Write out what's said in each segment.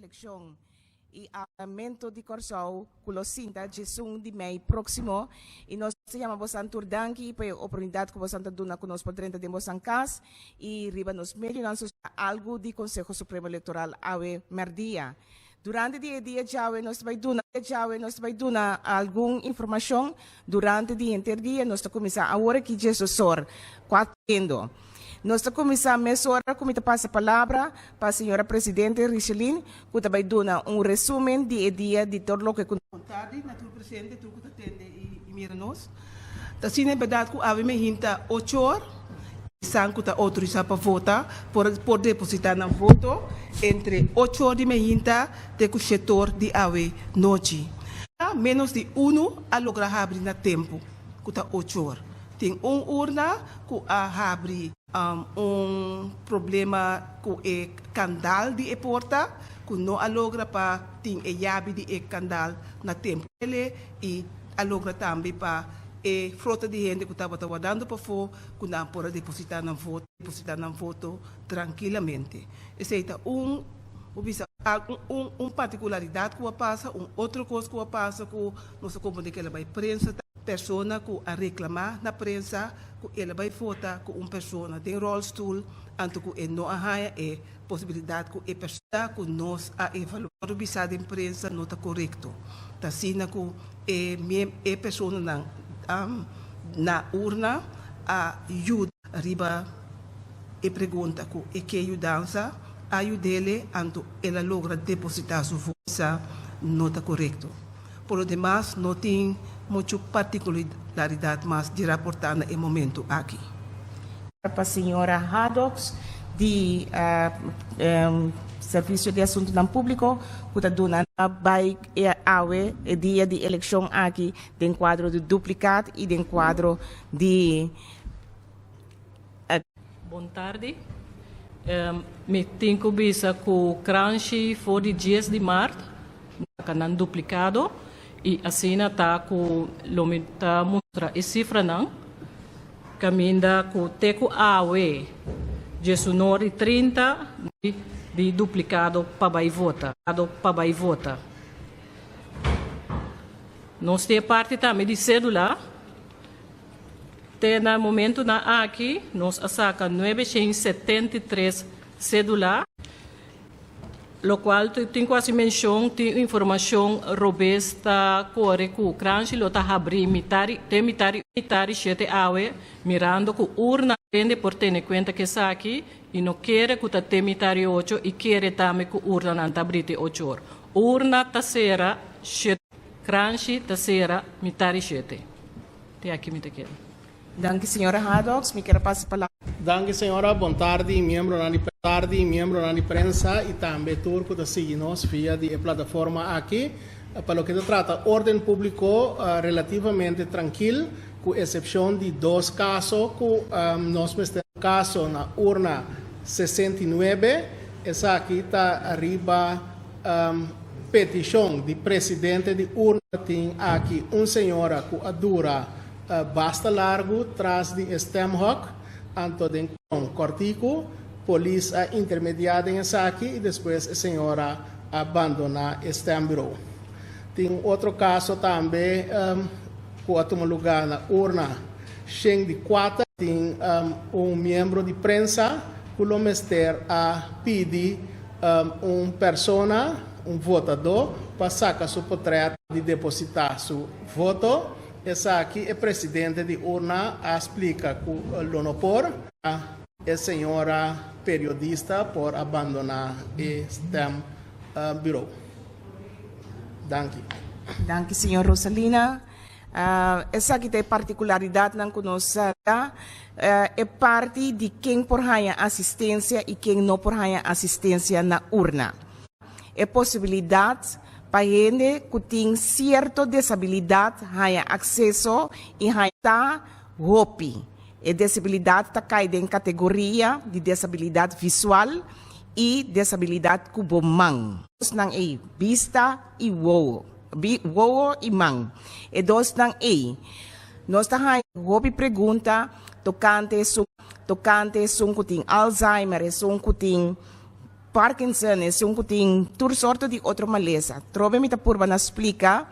Elekshon i Parlamento di Kòrsou ku lo sinta djesun di mei próksimo i nos ta yama bosan tur danki pa e oportunidat ku bosan ta duna ku nos por drenta den bosan kas i riba nos medionan sosial algu di Konseho Supremo Elektoral awe mèrdia. Durante di e dia djawe nos ta bai duna djawe nos ta bai duna algun informashon durante di henter dia. Nos ta kuminsá awor aki djesosor kuatro. Nos ta kuminsá mesora ku mi ta pasa palabra pa señora presidente Richelin ku ta bai duna un resumen di e dia di tur loke ku. Bon tardi na tur presente, tur ku ta tende i mira nos. Ta asina e bèrdat ku awe mi hinta ocho or i esnan ku ta outorisá pa vota por por depositá nan voto entre ocho or di mainta te ku shete or di awe nochi. Ménos di unu a logra habri na tempu, ku ta ocho or. Tin un urna ku a habri un problema ku e kandal di e porta ku no a logra pa tin e yabi di e kandal na tempu i a logra tambe pa e flota di hende ku tabata wardando pafó ku nan por a depositá nan voto depositá nan voto trankilamente. Esei ta un bo bisa un un partikularidat ku a pasa. Un otro kos ku a pasa ku nos a komprendé ku el a bai prensa ta persona ku a reklamá na prensa ku el a bai vota ku un persona den ròlstul anto ku e no a haña e posibilidat ku e persona ku nos a evaluá por bisa den prensa no ta korekto. Ta asina ku e e personanan na urna a yuda riba e pregunta ku e ke yudansa a yud'ele anto el a logra depositá su voto bisa no ta korekto. Por lo demas no tin muchu partikularidat mas di raportá na e momentu aki. Pa señora Haddocks di Servisio di Asuntunan Públiko ku ta duna bai awe e dia di elekshon aki den kuadro di duplikat i den kuadro di. Bon tardi. Mi tin ku bisa ku Kranshi for di dies di mart na nan duplikado i asina ta ku lo mi ta mustra e sifranan kaminda ku te ku awe diesunor i 30 di duplikado pa bai vota pa bai vota. Nos tin e parti tambe di sedula. Te na momentunan aki nos a saka 973 sedula, lokual tin ku hasi menshon tin informashon robes ta kore ku Kranshi lo ta habrí mitari te mitari mitari shete awe mirando ku urna hende por tene kuenta ku esaki i no kere ku ta te mitari ocho i kere tambe ku urnanan ta habrí te ocho or. Urna ta sera shete Kranshi ta sera mitari shete. Te aki mi ta keda. Danki señora Hadoks. Mi kier a pasa palabra. Danki señora. Bon tardi miembronan di tardi miembronan di prensa y tambe tur cu ta sigui nos via di e plataforma aki. Pa loke ta trata orden publico relativamente trankil cu excepcion di dos caso cu nos mester caso na urna 69 esaki ta riba Petishon di presidente di urna. Tin aki un señora ku a dura basta largu tras di e stemhok, anto den kon kòrtiku polis a intermediá den esaki i despues e señora a bandoná e stembureau. Tin un otro kaso tambe ku a tuma lugá na urna shen di kuater. Tin un miembro di prensa ku lo mester a pidi un persona, un votadó, pa saka su potrèt di depositá su voto. Esaki e presidente di urna a splika ku lo no por. E señora periodista por a bandoná e stembureau. Danki. Danki señor Rosalina. Esaki ta e partikularidatnan ku nos ta e parti di ken por haña asistensia i ken no por haña asistensia na urna. E posibilidat pa hende ku tin sierto desabilidat haña akseso i haña ta hopi. E desabilidat ta kai den kategoria di desabilidat visual i desabilidat ku bo man. Nan ei, bista i wowo. Bi, wowo i man. E dosnan ei. Nos ta haña hopi pregunta tokante esun, tokante esun ku tin Alzheimer, esun ku tin. Parkinson, esun ku tin tur sorto di otro malesa. Trobe mi ta purba na splika,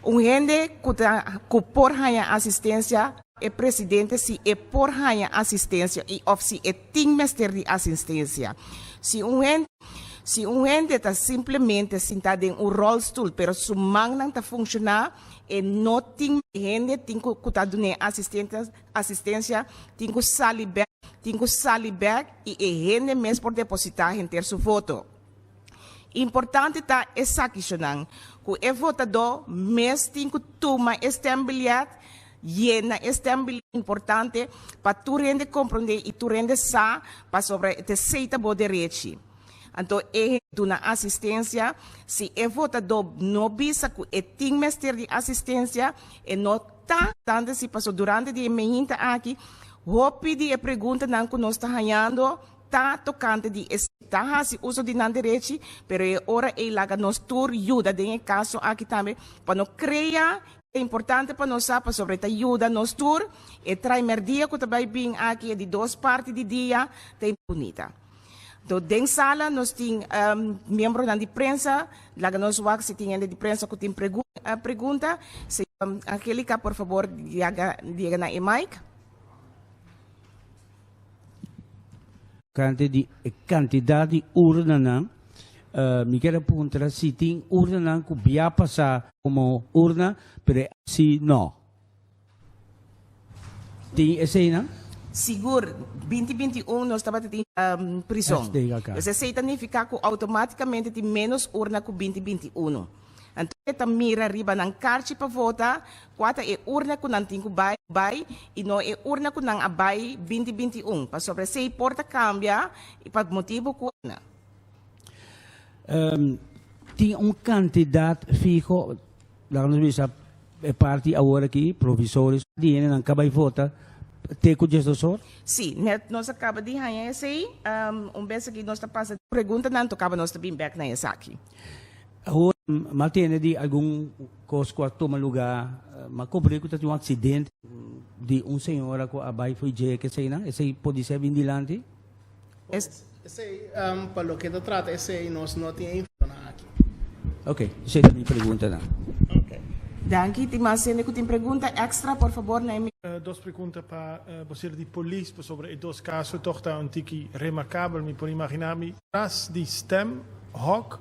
un hende ku ta ku por haña asistensia, e presidente si e por haña asistensia i òf si e tin mester di asistensia. Si un hende si un hende ta simplemente sintá den un ròlstul pero su mannan ta funshoná, e no tin hende tin ku ku ta dun'é asistensia tin ku sali bèk tin ku sali bèk i e hende mes por depositá henter su voto. Importante ta esaki shonan, ku e votadó mes tin ku tuma e stembiljet, yena e stembiljet importante pa tur hende komprondé i tur hende sa pasobra ta esei ta bo derechi. Anto e duna asistensia, si e votadó no bisa ku e tin mester di asistensia, e no ta tante si paso durante di e meinta aki hopi di e preguntanan ku nos ta hañando ta tokante di e ta hasi uso di nan derechi, pero e ora ei laga nos tur yuda den e kaso aki tambe pa no krea. Ta importante pa nos sa pasobra e ta yuda nos tur. E traimerdia ku ta bai bin aki e di dos parti di dia ta bunita. Do den sala nos tin miembronan di prensa, laga nos wak si tin hende di prensa ku tin pregunta. Angelica por fabor yega na e mic. Tocante di e cantidad di urnanan, mi kier a puntra si tin urnanan cu bia pasa como urna, pero e si no. Tin eseinan? Sigur, 2021 nos tabata tin prison. Dus esei ta nifica cu automaticamente tin menos urna cu 2021. Anto e ta mira riba nan karchi pa vota kua ta e urna ku nan tin ku bai bai i no e urna ku nan a bai 2021, pasobra esei por ta kambia i pa motibu ku. Tin un kantidat fiho, laga nos bisa e parti awor aki, provisorio, di hendenan ka bai vota te ku 12 or? Sí, net nos a kaba di haña esei. Un bes aki nos ta pasa preguntanan, tokaba nos ta bin bèk na esaki. Awor, m'a tende di algun kos ku a tuma lugá. M'a komprendé ku ta tin un aksidente di un señora ku a bai fo'i dje keseinan. Esei por di ser bin dilanti? Esei, pa loke ta trata esei nos no tin e informashonnan aki. Oke, esei ta mi preguntanan. Oke. Danki. Tin mas hende ku tin pregunta èkstra? Por fabor na e. Dos pregunta pa bosero di polis pasobra e dos kaso tog ta un tiki remarkabel. Mi por imaginá mi tras di stem Hawk,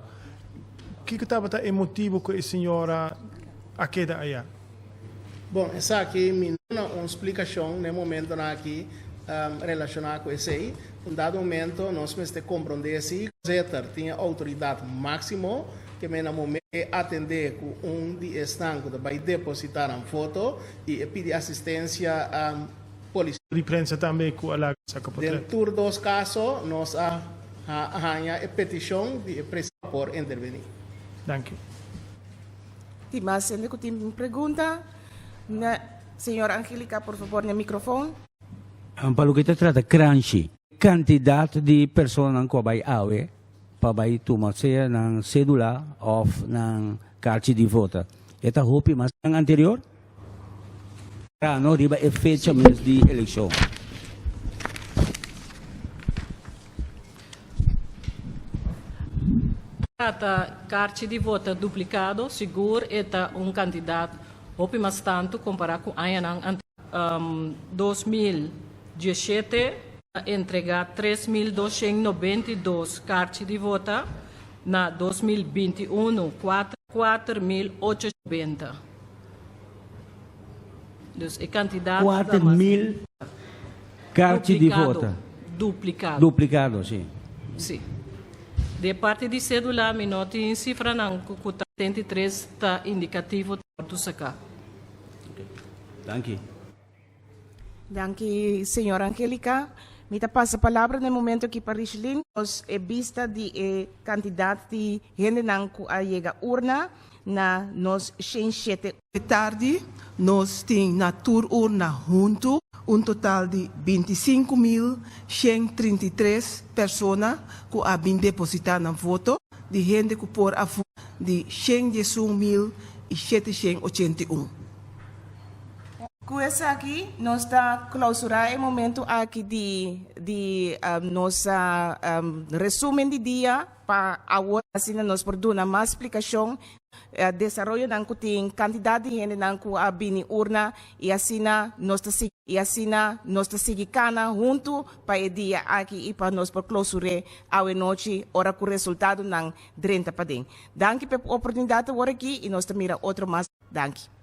kiko tabata e motibu ku e señora a keda aya? Bon, esaki mi no na un splikashon na e momentonan aki relashoná ku esei. Un dado momento nos mester komprondé si Zetter tin e outoridat máksimo ke men na momento e atendé ku un di esnan ku ta bai depositá nan voto i e pidi asistensia polisial. Di prensa tambe ku a laga saka potret. Den tur dos kaso nos a haña e petishon di e presidente por intervení. Danki. Tin mas hende ku tin pregunta? Na señor Angelica por fabor na microfon. Pa loke ta trata kranshi, kantidat di personanan ku a bai awe pa bai tuma sea nan sedula òf nan karchi di vota e ta hopi mas ku anterior? Rano riba e fecha mes di elekshon. Trata karchi di vota duplikado, sigur e ta un kantidat hopi mas tantu kompará ku añanan anterior. 2017 a entregá 3292 karchi di vota, na 2021 4890. Dus e kantidat ta Kuater mas mil karchi di vota. Duplikado. Duplikado, si. Si. Di e parti di sedula mi no tin sifranan ku ku ta 73 ta indikativo ta wòrdu saká. Danki. Danki señor Angelica. Mi ta pasa palabra na e momento aki pa Richelin. Nos e bista di e kantidat di hendenan ku a yega urna na nos 107. E tardi nos tin na tur urna huntu un total di 25133 persona ku a bin depositá nan voto, di hende ku por a vota di 111.781. Ku esaki nos ta klausurá e momentu aki di di nos resumen di dia pa awor asina nos por duna mas splikashon desaroyonan ku tin kantidat di hendenan ku a bini urna i asina nos ta sigui i asina nos ta sigui kana huntu pa e dia aki i pa nos por klousur'é awe nochi ora ku resultadonan drenta paden. Danki pa e oportunidat awor aki i nos ta mira otro mas. Danki.